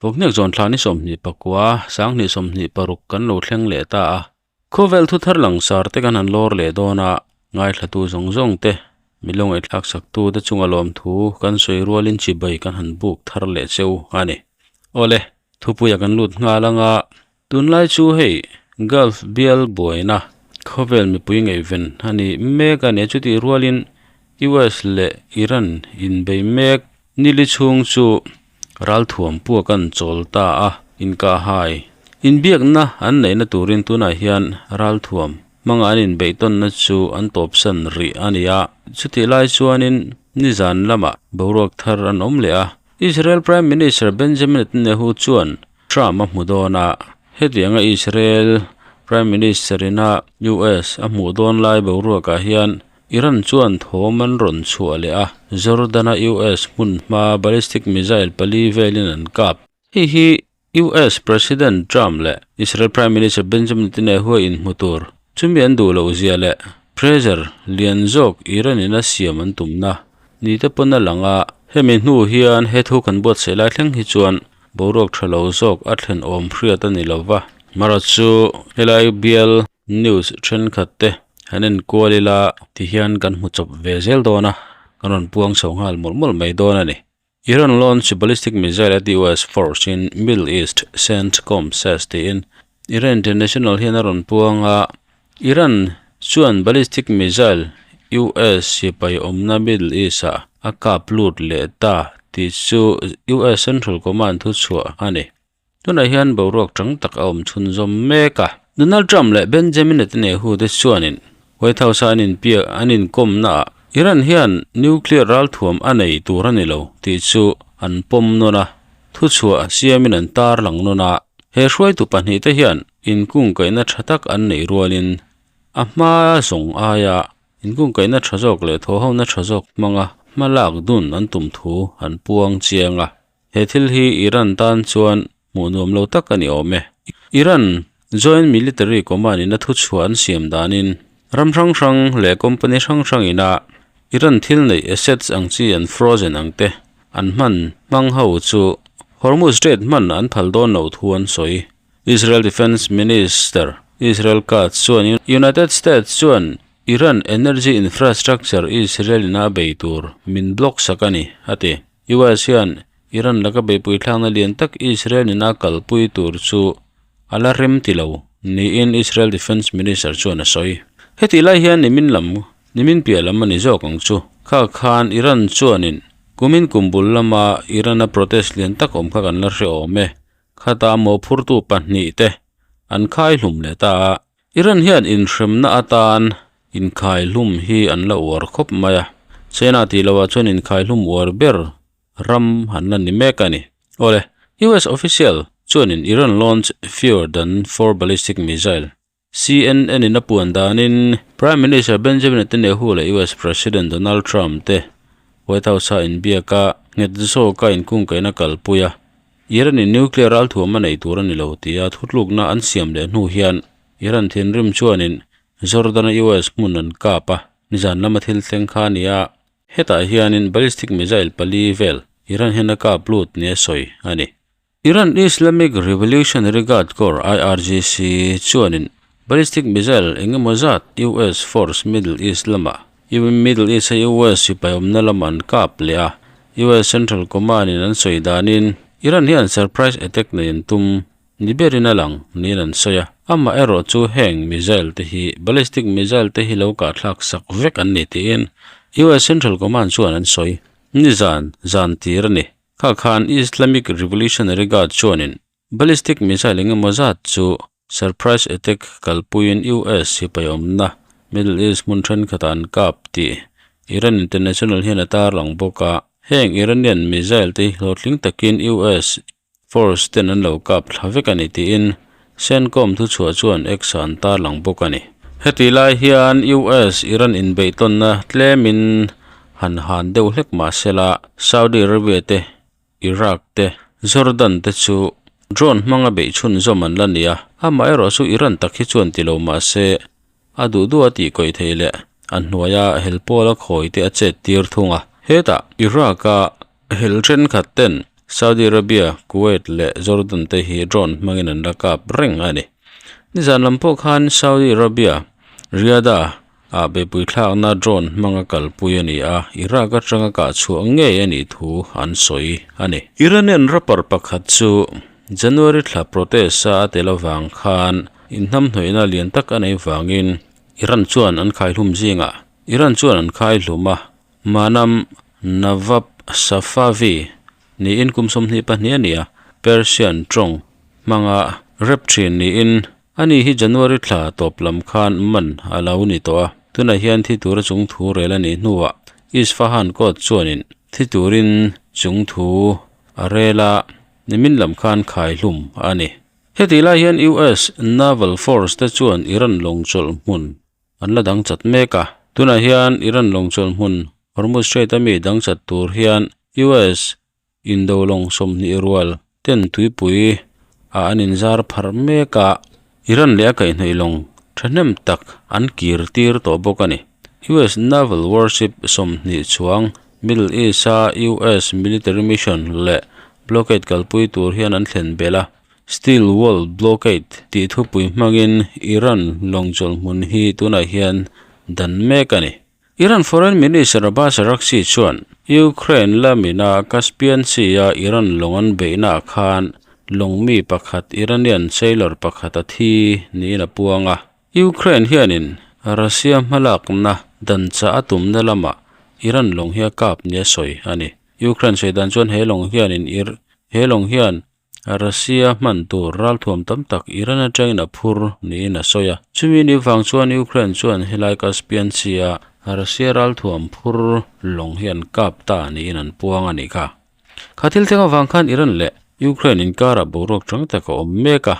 Vawkniak zawn thla ni 29, 2026 kan lo thleng leh ta a. Khawvel thu thar langsar te kan han lawr leh dawn a, ngaithlatu zawng zawng te, milo ngaihthlak saktu te chunga lawmthu kan sawi rualin chibai kan han buk thar leh cheu a ni. Awle, thupuia kan lut nghal anga Tunlai chu hei Gulf bial buaina khawvel mipui ngaihven a ni mek a ni a, chutih rualin US leh Iran inbei mek nili chhung chu ralthuam puak an chawl ta a, inkahhai inbiakna an neihna turin tunah hian ralthuam hmanga an inbeihtawnna chu an tawpsan rih a ni a, chutih lai chuanin nizan lamah boruak thar an awm leh a, Israel Prime Minister Benjamin Netanyahu chuan Trump a hmu dawn a, hetianga Israel Prime Minister ina US a hmuh dawn lai boruakah hian Iran chuan thawm an rawn chhuah leh a, Jordan-a US hmun hma ballistic missile pali velin an kap. Hei hi US President Trump leh Israel Prime Minister Benjamin Netanyahu a inhmu tur chumi an duh loh zia leh pressure lian zawk Iran in a siam an tumna ni te pawn a lang a, hemi hnu hian he thu kan buatsaih lai thleng hi chuan Boruak tha lo zawk a thlen awm hriat a ni lo va. Marawh chu helai bial news thenkhat te han en kual ila ti hian kan hmu chawp ve zel dawn a, kan rawn puang chho nghal mawlh mawlh mai dawn a ni. Iran launch ballistic missile at US force in Middle East, CENTCOM says tiin Iran International hian a rawn puang a, Iran chuan ballistic missile US sipai awmna Middle East-ah a kap lut leh ta tih chu US Central Command thuchhuah a ni. Tunah hian boruak tang tak a awm chhunzawm mek a. Donald Trump leh Benjamin Netanyahu te chuanin White House-a an inpiak an inkawmnaah Iran hian nuclear ralthuam a nei tur a ni lo tih chu an pawm nawn a, thuchhuah siamin an tarlang nawn a. He hruaitu pahnihte hian inkungkaihna tha tak an neih rualin a hma zawng aia inkungkaihna tha zawk leh thawhhona tha zawk hmanga hma lak dun an tum thu an puang chiang a. He thil hi Iran tan chuan hmuh nuam lo tak a ni awm e. Iran Joint Military Command in a thuchhuah an siam danin ram hrang hrang leh company hrang hrang ina Iran thil neih assets ang chi an frozen ang te an hman hmang ho chu Hormuz Strait hman an phal dawn loh thu an sawi. Israel Defence Minister Israel Katz chuan United States chuan Iran energy infrastructure Israel ina a bei tur min block sak a ni, a ti. US hian Iran laka beihpui thlakna lian tak Israel ina kalpui tur chu a la rem ti lo niin Israel Defence Minister chuan a sawi. Hetih lai hian nimin lam, nimin piah lam a ni zawk ang chu. Kha khan Iran chuanin kumin kum bul lama Iran-a protest lian tak awm kha kan la hre awm e. Khata mawhphurtu pahnihte an khai hlum leh ta a. Iran hian inhremna atan inkhaihlum hi an la uar khawp mai a, China tih lohah chuan inkhaihlum uar ber ram an la ni mek a ni. Awle, US official chuanin Iran launch fewer than four ballistic missile, CNN in a puan danin Prime Minister Benjamin Netanyahu leh US President Donald Trump te White House-a inbiaka nghet zawka inkungkaihna kalpui a, Iran-in nuclear ralthuam a nei tur a ni lo tia thutlukna an siam leh hnu hian Iran thinrim chuanin Jordan-a US hmun an kap a, nizan lama thil thleng kha a ni a, hetah hianin ballistic missile pali vel Iran hian a kap lut nia sawi a ni. Iran Islamic Revolutionary Guard Corps, IRGC, chuanin ballistic missile eng emaw zat US force Middle East lamah Middle East-a US sipai awmna lamah an kap leh a, US Central Command-in an sawi danin Iran hian surprise attack nei an tum ni berin a lang niin an sawi a. Amaherawh chu heng missile te hi ballistic missile te hi lo kahthlak sak vek an ni tiin US Central Command chuan an sawi. Nizan zan tir a ni. Kha khan Islamic Revolutionary Guard chuanin ballistic missile eng emaw zat chu surprise attack kalpuiin US sipai awmna Middle East hmun thenkhatah an kap tih Iran International hian a tarlang bawk a. Heng Iranian missile te hi hlawhtling takin US force ten an lo kap thla vek a ni tiin CENTCOM thuchhuah chuan X ah an tarlang bawk a ni. Hetih lai hian US Iran inbeihtawnna tlemin han han deuh hlek mah sela Saudi Arabia te Iraq te Jordan te chu drone hmanga beih chhunzawm an la ni a, amaherawh chu Iran tak hi chuan ti lo mah se a duh duh a tih kawih theih leh a hnuaia hel pawla khawi te a chet tir thung a. Hetah Iraq-a hel thenkhat ten. Saudi Arabia, Kuwait leh Jordan te hi drone hmangin an la kap reng a ni. Nizan lam pawh khan Saudi Arabia, Riyadh-a ah beihpui thlakna drone hmanga kalpui a ni a, Iraq atanga kah chhuah ngei a nih thu an sawi a ni. Iranian rapper pakhat chu January thla protest-a a tel avang khan inhnamhnawihna lian tak a nei vangin Iran chuan an khaihlum zingah Iran chuan an khaihlum a, Manam Navab Safavi niin kum 22 a ni a, Persian tawng hmanga rap thin niin Ani hi January thla tawp lam khan man a lo ni tawh a, tunah hian thi tura chung thu rel a nih hnuah Isfahan court chuanin thi turin chung thu a rel a, nimin lam khan khaihlum a ni. Hetih lai hian US Naval Force te chuan Iran lawng chawlh hmun an la dang chat mek a, tunah hian Iran lawng chawlh hmun Hormuz Strait a mi dang chat tur hian US Indo lawng 20 rual ten tuipui ah an inzar pharh mek a, Iran leh a kaihhnawih lawng thahnem tak an kir tir tawh bawk a ni. US Naval Warship 20 chuang Middle East a US military mission leh blockade kalpui tur hian an thlen belh a, Steel Wall Blockade tih thupui hmangin Iran lawng chawlhmun hi tunah hian dan mek a ni. Iran Foreign Minister Abbas Araghchi chuan Ukraine lamina Caspian Sea-a Iran lawng an beihnaah khan lawng mi pakhat Iranian sailor pakhat a thi niin a puang a. Ukraine hianin Russia hmalakna danchah a tumna lamah Iran lawng hi a kap nia sawi a ni. Ukraine sawi dan chuan he lawng hianin he lawng hian Russia hman tur ralthuam tam tak Iran atangin a phur niin a sawi a. Chumi ni vang chuan Ukraine chuan helai Caspian Sea-a Russia ralthuam phur lawng hi an kap ta niin an puang a nih kha. Kha thil thleng avang khan Iran leh Ukraine inkarah boruak tang tak a awm mek a,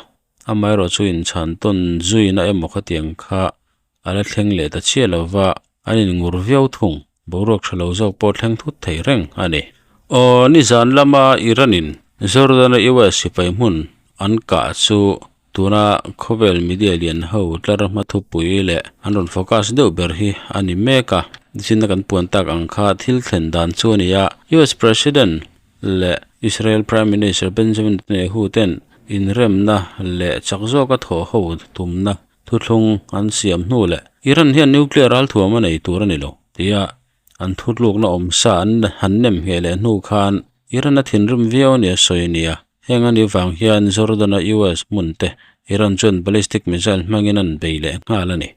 amaherawh chu inchhan tawn zuina emaw khatiang kha a la thleng leh ta chiah lova an inngur viau thung. Boruak tha lo zawk pawh thleng thut thei reng a ni. Aw, nizan lama Iran-in Jordan-a US sipai hmun an kah chu tuna khawvel media lian ho tlar hma thupui leh an rawn focus deuh ber hi a ni mek a. Nichinna kan puan tak ang kha thil thlen dan chu a ni a, US President leh Israel Prime Minister Benjamin Netanyahu ten inremna leh chak zawka thawh ho tumna Thuthlung an siam hnu leh Iran hian nuclear ralthuam a nei tur a ni lo tia an thutlukna awm sa an han nem ngheh leh hnu khan Iran a thinrim viau a ni a sawi a nia. Heng a nih vang hian Jordan-a US hmun te Iran chuan ballistic missile hmangin an bei leh nghal a ni.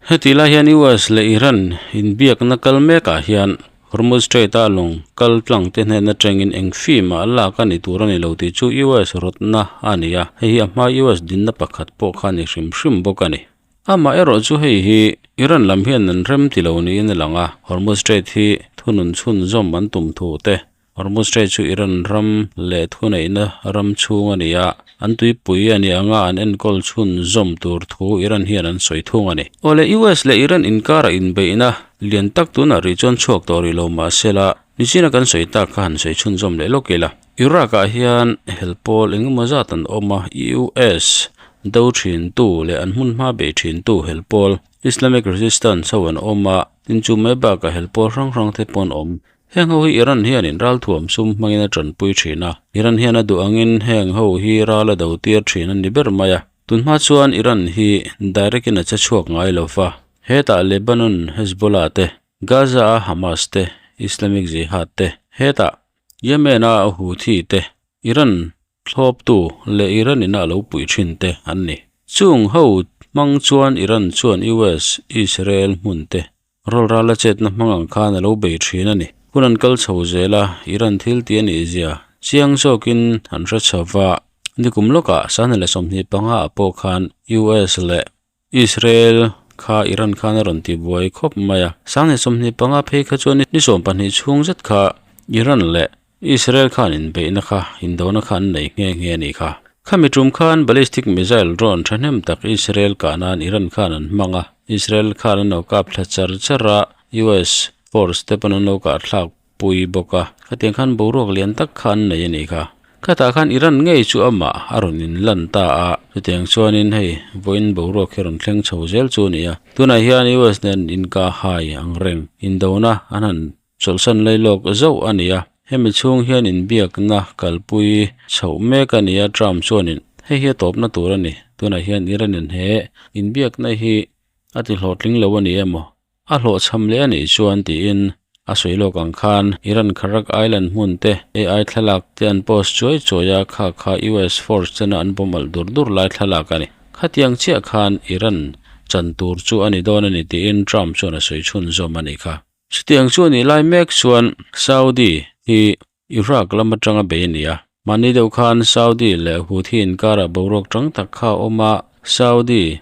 Hetih lai hian US leh Iran inbiakna kal mekah hian Hormuz Strait-a lawng kal tlang te hnen atangin eng fim ah lak a ni tur a ni lo tih chu US rawtna a ni a, hei hi a hma US dinna pakhat pawh kha a ni hrim hrim bawk a ni. Amah erawh chu hei hi Iran lam hian an rem ti lo niin a lang a, Hormuz Strait hi thunun chhunzawm an tum thu te Hormuz Strait chu Iran ram leh thuneihna ram chhung a ni a, an tuipui a ni anga an enkawl chhunzawm tur thu Iran hian an sawi thung a ni. Awle US leh Iran inkara inbeihna lian tak tunah rih chuan chhuak tawh rih lo mahsela nichina kan sawi tak kha han sawi chhunzawm leh lawk ila. Iraq ah hian hel pawl engemaw zat an awm a, US do thintu leh an hmun hma bei thintu hel pawl Islamic Resistance ho an awm a, tin chu mai bakah hel pawl hrang hrang te pawh an awm. Heng ho hi Iran hianin ralthuam sum hmangin a tanpui thin a, Iran hian a duh angin heng ho hi ral a do tir thin a ni ber mai a. Tunhma chuan Iran hi direct in a che chhuak ngai lo va, hetah Lebanon Hezbollah te, Gaza a Hamas te, Islamic Jihad te, hetah Yemen a Houthi te, Iran thlawptu leh Iran ina a lo puih thin te an ni. Chung ho hmang chuan Iran chuan US, Israel hmun te Rawlral a chetna hmang ang khan a lo bei thin a ni. Hun an kal chho zel a, Iran thil tih a nih zia chiang zawkin an hre chho va. Nikum lawkah Sahna leh 25 ah pawh khan US leh Israel kha Iran khan a rawn ti buai khawp mai a. Sahna 25 phei kha chuan ni 12 chhung zet kha Iran leh Israel khan inbeihna kha indona kha an nei nghe nghe a nih kha. Khami tum khan ballistic missile drone thahnem tak Israel kah nan Iran khan an hmang a, Israel khan an lo kap thla char char a, US force te pawn an lo kah thlak pui bawk a, khatiang khan boruak lian tak kha an nei a nih kha. Khatah khan Iran ngei chu amah a rawn inlan ta a, chutiang chuanin hei vawiin boruak hi rawn thleng chho zel chu a ni a. Tunah hian US nen inkahhai ang reng indona an han Chawlhsan lai lawk zauh a ni a. Hemi chhung hian inbiakna kalpui chhoh mek a ni a, Trump chuanin hei hi a tawpna tur a ni. Tunah hian Iran in he inbiakna hi a ti hlawhtling lo a ni emaw, a hlawhchham leh a nih chuan tiin a sawi lawk ang khan Iran Kharak Island hmun te AI thlalak te an post chuai chuai a, kha kha US force chena an bawm alh dur dur lai thlalak a ni. Khatiang chiah khan Iran chan tur chu a ni dawn a ni tiin Trump chuan a sawi chhunzawm a nih kha. Chutiang chu a nih lai mek chuan Saudi hi Iraq lam atanga bei a ni a. Mahni deuh khan Saudi leh Houthi inkarah boruak tang tak kha a awm a, Saudi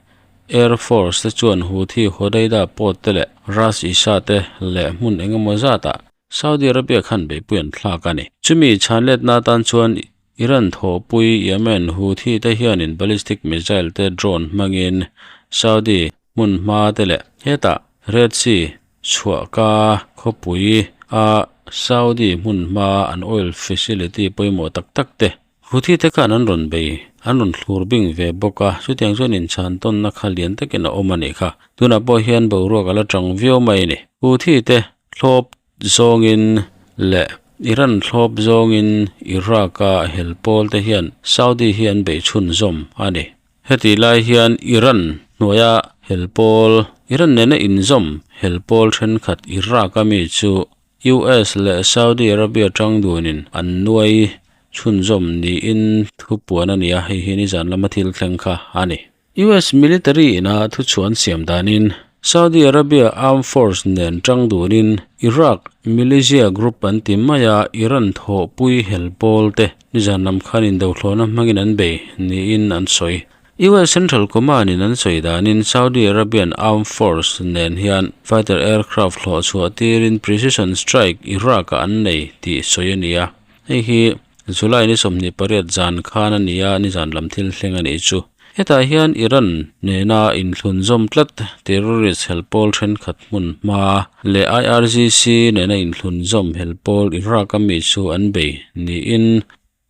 Air Force te chuan Houthi Hodeidah port te leh Ras Isa te leh hmun eng emaw zatah Saudi Arabia khan beihpui an thlak a ni. Chumi chhanletna atan chuan Iran thawhpui Yemen Houthi te hianin ballistic missile te drone hmangin Saudi hmun hma te leh hetah Red Sea chhuahka khawpui a Saudi hmun hma an oil facility pawimawh tak tak te Houthi te khan an rawn bei an rawn thlur bing ve bawk a, chutiang chuan inchhan tawnna kha lian takin a awm a nih kha. Tunah pawh hian boruak a la tang viau mai a ni. Houthi te thlawp zawngin leh Iran thlawp zawngin Iraq-a hel pawl te hian Saudi hi an beih chhunzawm a ni. Hetih lai hian Iran hnuaia hel pawl, Iran nena inzawm hel pawl thenkhat Iraq a mi chu US leh Saudi Arabia tang dunin an nuai chhunzawm niin thupuan a ni a, hei hi nizan lama thil thleng kha a ni. US military ina thuchhuan siam danin Saudi Arabia Armed Force nen tang dunin Iraq militia group an ti mai a, Iran thawhpui hel pawl te Nizan lam khan indothlawhna hmangin an bei niin an sawi. US Central Command in an sawi danin Saudi Arabian Armed Force nen hian fighter aircraft hlawh chhuah tirin precision strike Iraq ah an nei tih sawi a ni a. Hei hi July ni 28 zan khan a ni a, nizan lam thil thleng a nih chu. Hetah hian Iran nena inthlunzawm tlat terrorist helpawl thenkhat hmun hma leh IRGC nena inthlunzawm helpawl Iraq-a mi chu an bei niin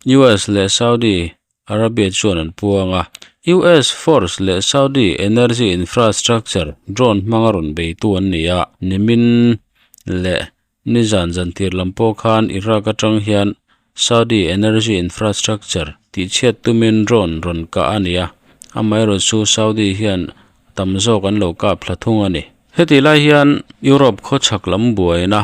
US leh Saudi Arabia chuan an puang a. US force leh Saudi energy infrastructure drone hmanga rawn beitu an ni a, nimin leh Nizan zantir lam pawh khan Iraq atang hian Saudi energy infrastructure tihchhiat tumin drone rawn kah a ni a, amaherawh chu Saudi hian tam zawk an lo kap thla thung a ni. Hetih lai hian Europe khawchhak lam buaina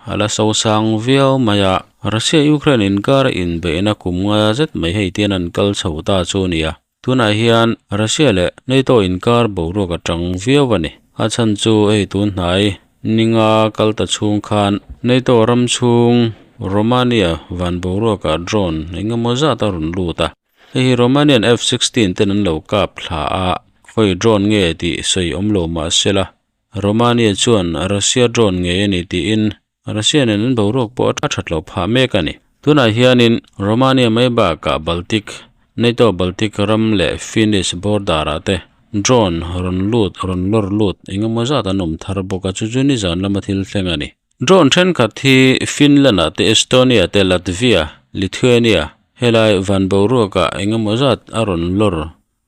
a la sosang viau mai a, Russia-Ukraine inkar inbeihna kum nga zet mai hei tian an kal chho ta chu a ni a. Tunah hian Russia leh NATO inkar boruak a tang viau a ni. A chhan chu hei tun hnai ninga kal ta chhung khan NATO ram chhung Romania van boruakah drone eng emaw zat a rawn lut a. Hei hi Romanian F-sixteen ten an lo kap thla a, khawi drone nge tih sawi awm lo mah sela Romania chuan Russia drone ngei a ni tiin Russia nen an boruak pawh a that loh phah mek a ni. Tunah hianin Romania mai bakah Baltic, NATO Baltic ram leh Finnish border ah te drone rawn lut, rawn lawr lut eng emaw zat an awm thar bawk a, chu chu nizan lama thil thleng a ni. Drone thenkhat hi Finland ah te, Estonia te, Latvia, Lithuania helai van boruakah eng emaw zat a rawn lawr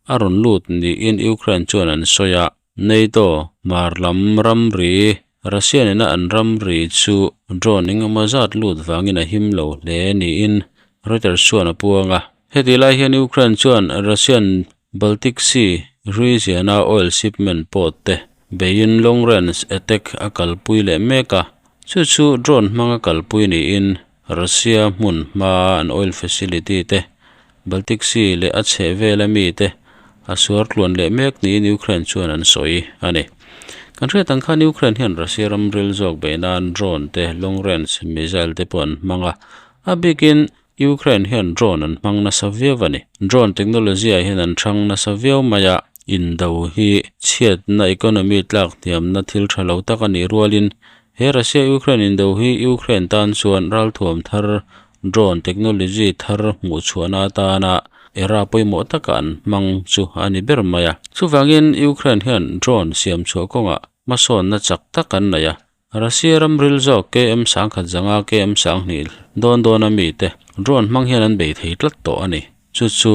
a rawn lut niin Ukraine chuan an sawi a, NATO hmar lam ramri, Russia nena an ramri chu drone engemaw zat lut vangin a him lo hle niin Reuters chuan a puang a. Hetih lai hian Ukraine chuan Russian Baltic Sea region-a oil shipment port te beiin long range attack a kalpui leh mek a, chu chu drone hmanga kalpui niin Russia hmun hmaa an oil facility te Baltic Sea leh a chheh vela mite a suar tluan leh mek niin Ukraine chuan an sawi a ni. Kan hriat ang khan Ukraine hian Russia ram ril zawk beih nan drone te, long range missile te pawh an hmang a, a bikin Ukraine hian drone an hmang nasa viau a ni. Drone technology ah hian an hrang nasa viau mai a, indo hi chhiatna economy tlak hniamna thil tha lo tak a nih rualin he Russia-Ukraine indo hi Ukraine tan chuan ralthuam thar Drone technology thar hmuh chhuahna atana era pawimawh taka an hmang chu a ni ber mai a. Chuvangin Ukraine hian drone siam chhuah kawngah hmasawnna chak tak an nei a. Russia ram ril zawk KM sangkhat zanga KM sanghnih dawn dawna mite drone hmang hian an bei thei tlat tawh a ni. Chu chu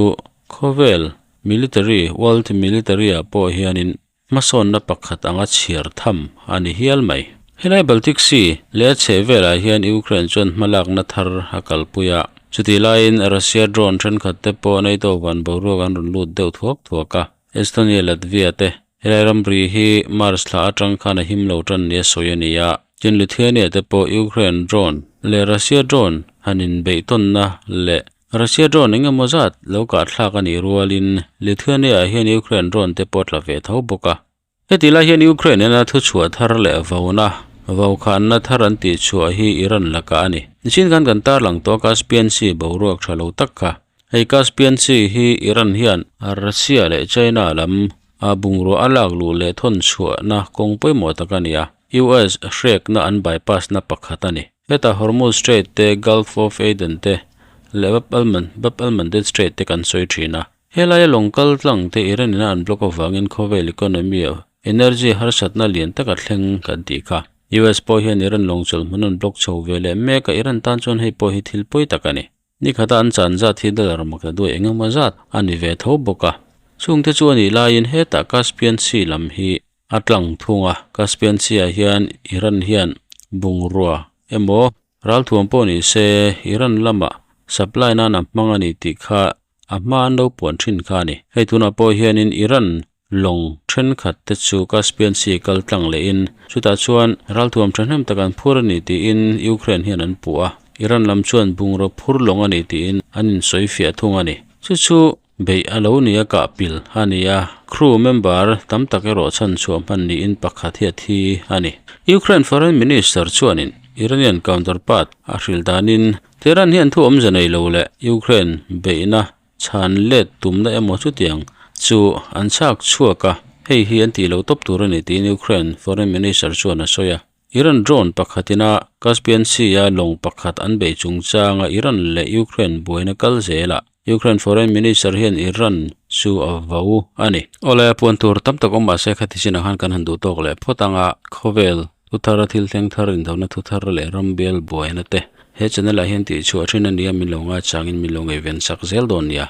khawvel military, world military ah pawh hianin Hmasawnna pakhat anga chhiar tham a ni hial mai. Helai Baltic Sea leh a chhehvelah hian Ukraine chuan hmalakna thar a kalpui a, chutih laiin Russia drone thenkhat te pawh NATO van boruak an rawn lut deuh thuak thuak a, Estonia, Latvia te helai ramri hi March thla atang khan a him lo tan nia sawi a ni a, tin Lithuania te pawh Ukraine drone leh Russia drone han inbeih tawnna leh Russia drone eng emaw zat lo kahthlak a nih rualin Lithuania ah hian Ukraine drone te pawh a tla ve tho bawk a. Heti lai hian Ukraine ena thuchhuah thar leh vauna, vaukhanna thar an tihchhuah hi Iran lakah a ni. Nichin khan kan tarlang tawh a Caspian Sea boruak tha lo tak kha. Hei Caspian Sea hi Iran hian Russia leh China lam a bungrua a lak luh leh thawn chhuahna kawng pawimawh tak a ni a, US hrekna an bypass na pakhat a ni. Hetah Hormuz Strait te, Gulf of Aden te leh Bab al-Mandeb Strait te kan sawi thin a. Helaia lawng kal tlang te Iran ina an block avangin khawvel economy ah energy harsatna lian tak a thleng kan tih kha. US pawh hian Iran lawng chawlh hmun an block chho ve leh mek a, Iran tan chuan hei pawh hi thil pawi tak a ni. Ni khata an chan zat hi dollar mak ta duai eng emaw zat a ni ve tho bawk a. Chungte chu a nih laiin hetah Caspian Sea lam hi a tlang thung a, Caspian Sea ah hian Iran hian bungrua emaw ralthuam pawh ni se Iran lamah supply nan a hmang a ni tih kha A hma an lo puan thin kha a ni. Hei tunah pawh hianin Iran lawng thenkhat te chu Caspian Sea kal tlang lehin chutah chuan ralthuam thahnem tak an phur a ni tiin Ukraine hian an puh a. Iran lam chuan bungraw phur lawng a ni tiin an insawi fiah thung a ni. Chu chu beih a lo ni a kah pil a ni a, crew member tam tak erawh chhanchhuah hman niin pakhat hi a thi a ni. Ukraine Foreign Minister chuanin Iranian counterpart a hrilh danin Tehran hian thu awmze nei lo leh Ukraine beihna chhan let tumna emaw chutiang chu an chhak chhuak a, hei hi an tih lo tawp tur a ni tiin Ukraine Foreign Minister chuan a sawi a. Iran drone pakhatina Caspian Sea-a lawng pakhat an beih chungchanga Iran leh Ukraine buaina kal zelah Ukraine Foreign Minister hian Iran chu a vo a ni. Awle, puan tur tam tak awm mahse khati chinah khan kan han duh tawk leh phawt ang a, khawvel thuthar a thil thleng thar indona thuthar leh ram bial buaina te he channel ah hian tihchhuah thin a nia min lo ngaichangin min lo ngaihven sak zel dawn nia.